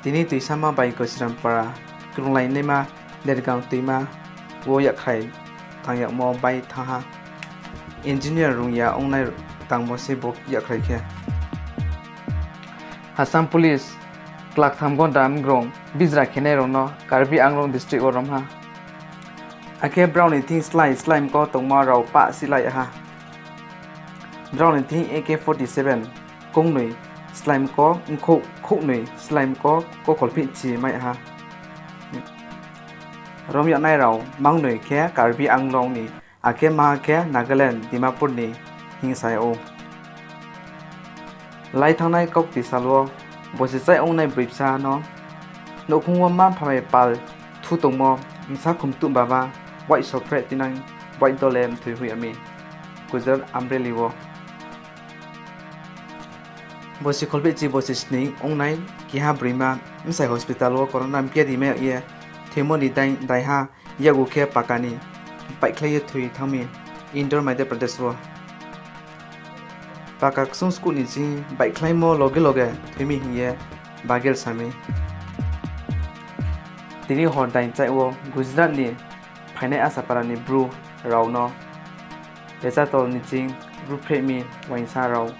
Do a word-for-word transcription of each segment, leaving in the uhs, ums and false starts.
Tini tuisama bai Gosirampara krunglainaima Dergang tuima wo yakhrai thanng yagmo bai thanng ha. Engineer rung ya ongnai tangmo se bo yakhrai khe. Assam Police klaktham gonda mgrung bijra khenai rao no Karbi Anglong district wo rom ha. Akhe brao ni thing slái sláimko tongmo rao pah sihlai ha. Brao ni thing A K forty seven kongnoi, sláimko khouhnoi, sláimko kokholphehchi mai ha. Rom yagnai rao mangnoi khe Karbi Anglong ni, akhe maha khe Nagaland, Dimapur ni hing sa yag ou. Lai thanngnai kaukti sal wo bosi chai ongnai broi bsa no nouhkhong wo mma-mpha bai pal thu tongmo bsa khumtuh baba waih sophreh tinang waih dole mthoi hoih yag mi Gujarat Amreli wo. Bosi kholphehchi bosi sning ongnai keha broima bsai hospital wo corona biadi mai yag ye thoimo ni dai, daiha yakgu khe paka ni baihkhlai ye thoi thanng mi Indore, Madhya Pradesh wo. Paka ksung skuh ni ching baihkhlaimo loge loge thoi mi hing ye bagir sa mi. Tini hor dainchaih wo Gujarat ni phainai Asapara ni Bru rao no Pechatol ni ching ruhphreh mi uaingsa rao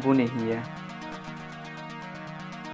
bu ni hing ye.